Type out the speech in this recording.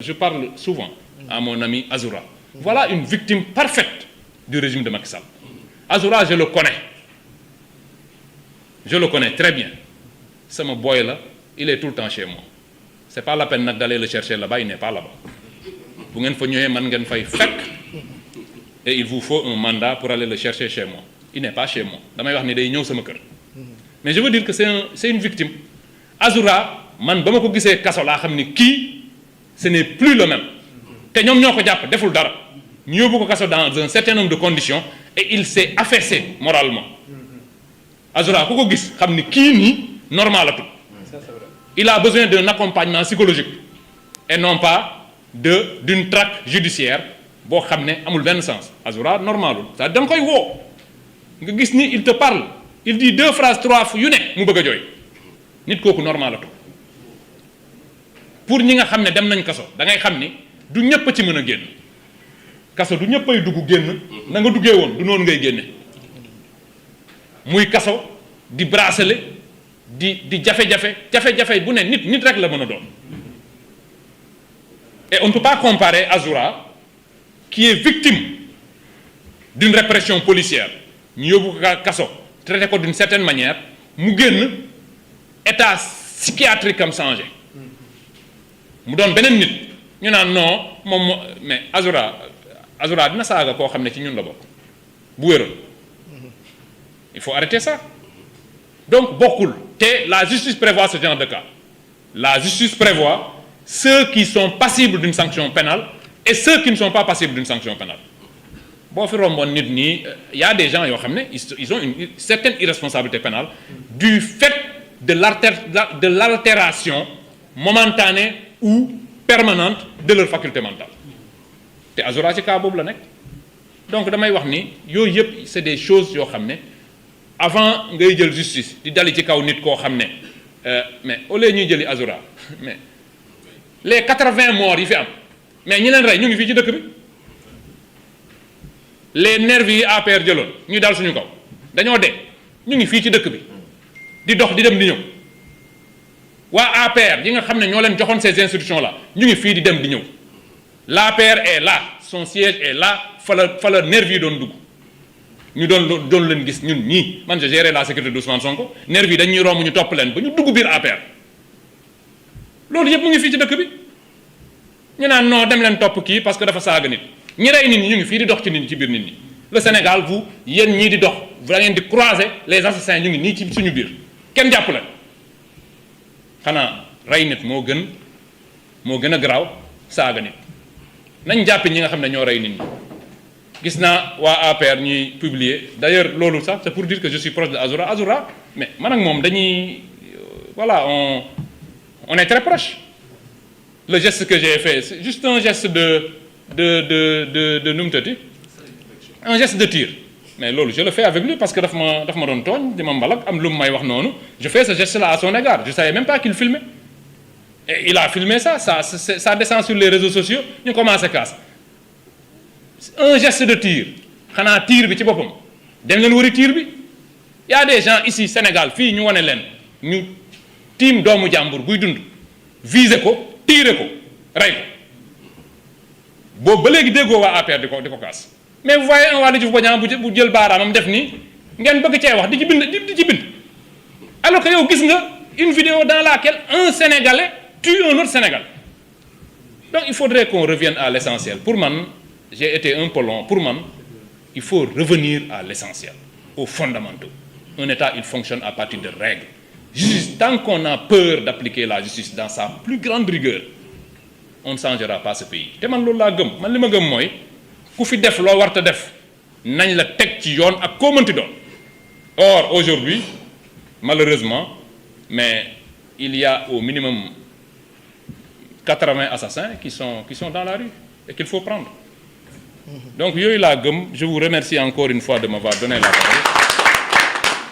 Je parle souvent à mon ami Azoura. Voilà une victime parfaite du régime de Macky Sall. Azoura, je le connais. Je le connais très bien. C'est mon boy là, il est tout le temps chez moi. C'est pas la peine d'aller le chercher là-bas, il n'est pas là-bas. Vous ngeen fa ñëwee man ngeen fay fekk et il vous faut un mandat pour aller le chercher chez moi. Il n'est pas chez moi. Damay wax ni day ñëw sama kër. Mais je veux dire que c'est une victime. Azoura, man ba ma ko gisee kaso laa xam ni kii ce n'est plus le même. te ñoom ñoo ko jàpp deful dara ñu yóbbu ko kaso dans un certain nombre de conditions et il s'est affaissé moralement. Azoura ku ko gis xam ni kii nii normalatul. Il a besoin d'un accompagnement psychologique et non pas d'une traque judiciaire boo xam ne amul benn sens. Azoura normalul ça da nga koy woo nga gis ni il te parle il dit 2 phrases 3 yu ne mu bëgg a jooy nit kooku normalatul. Pour ñi nga xam ne dem nañ kaso da ngay xam ni du ñëpp ci mën a génn kaso du ñëppay dugg génn na nga duggee woon du noonu ngay génne muy kaso di bracelet di jafe-jafe bu ne nit rek la mën a doon. Et on ne peut pas comparer Azoura qui est victime d'une répression policière ñu yóbbu ko kaso traité ko d'une certaine manière mu génn état psychiatrique am changé mu doon beneen nit ñu naan non moom mais Azoura dina saaga koo xam ne ci ñun la bokk bu wéral il faut arrêter ça. Donc bokkul te la justice prévoit ce genre de cas. La justice prévoit ceux qui sont passibles d'une sanction pénale et ceux qui ne sont pas passibles d'une sanction pénale. Boo fi romboon nit ñi y a des gens yoo xam ne ils ont une certaine irresponsabilité pénale du fait de l'altération momentanée ou permanente de leur faculté mentale. te Azoura ci cas boobu la nekk. Donc damay wax ni yooyu yëpp c'est des choses yoo xam ne avant ngay jël justice di dali ci kaw nit koo xam ne mais au lieu ñuy jëli Azoura mais les 80 morts yi fi am mais ñi leen rey ñu ngi fii ci dëkk bi les nervis yi APR jëloon ñu dal suñu kaw dañoo dee ñu ngi fii ci dëkk bi di dox di dem di ñëw waa APR yi nga xam ne ñoo leen joxoon ces institutions là ñu ngi fii di dem di ñëw l'APR est là son siège est là fa la nervis yi doon dugg ñu doon leen gis ñun ñii man je gérais la sécurité d'Ousmane Sonko nervis yi dañuy romb ñu topp leen ba ñu dugg biir APR loolu yëpp mu ngi fii ci dëkk bi ñu naan non dem leen topp kii parce que dafa saaga nit ñi rey nit ñi ñu ngi fii di dox ci nit ñi ci biir nit ñi le Sénégal vous yéen ñii di dox da ngeen di croiser les assassins ñu ngi nii ci suñu biir kenn jàpp leen xanaa rey nit moo gën a garaaw saaga nit nañ jàppi ñi nga xam ne ñoo rey nit ñi. Gis naa waa APR ñuy publier d'ailleurs loolu sax c'est pour dire que je suis proche de Azoura mais man ak moom dañuy voilà on est très proche. Le geste que j'ai fait c'est juste un geste de nu mu tëddi un geste de tir mais loolu je le fais avec lui parce que daf ma doon tooñ di ma mbalak am lu mu may wax noonu je fais ce geste là à son égard je savais même pas qu'il filmait et il a filmé ça descend sur les réseaux sociaux ñu commencé casse. Un geste de tir xanaa tir bi ci boppam dem leen wari tir bi y a des gens ici Sénégal fii ñu wane leen ñu tiim doomu jàmbur buy dund viser ko tirer ko rey ko boobu ba léegi déggoo waa APR di ko kaas mais vous voyez un Waly Diouf Bodiang bu jël baaraamam def nii ngeen bëgg cee wax di ci bind alors que yow gis nga une vidéo dans laquelle un Sénégalais tue un autre Sénégalais. Donc il faudrait qu'on revienne à l'essentiel pour man. J'ai été un peu long. Pour moi, il faut revenir à l'essentiel, aux fondamentaux. Un État, il fonctionne à partir de règles. Juste tant qu'on a peur d'appliquer la justice dans sa plus grande rigueur, on ne changera pas ce pays. te man loolu laa gëm man li ma gëm mooy ku fi def loo warta def nañ la teg ci yoon ak koo mënti doon. Or aujourd'hui, malheureusement, mais il y a au minimum 80 assassins qui sont dans la rue et qu'il faut prendre. Donc yooyu laa gëm je vous remercie encore une fois de m'avoir donné la parole.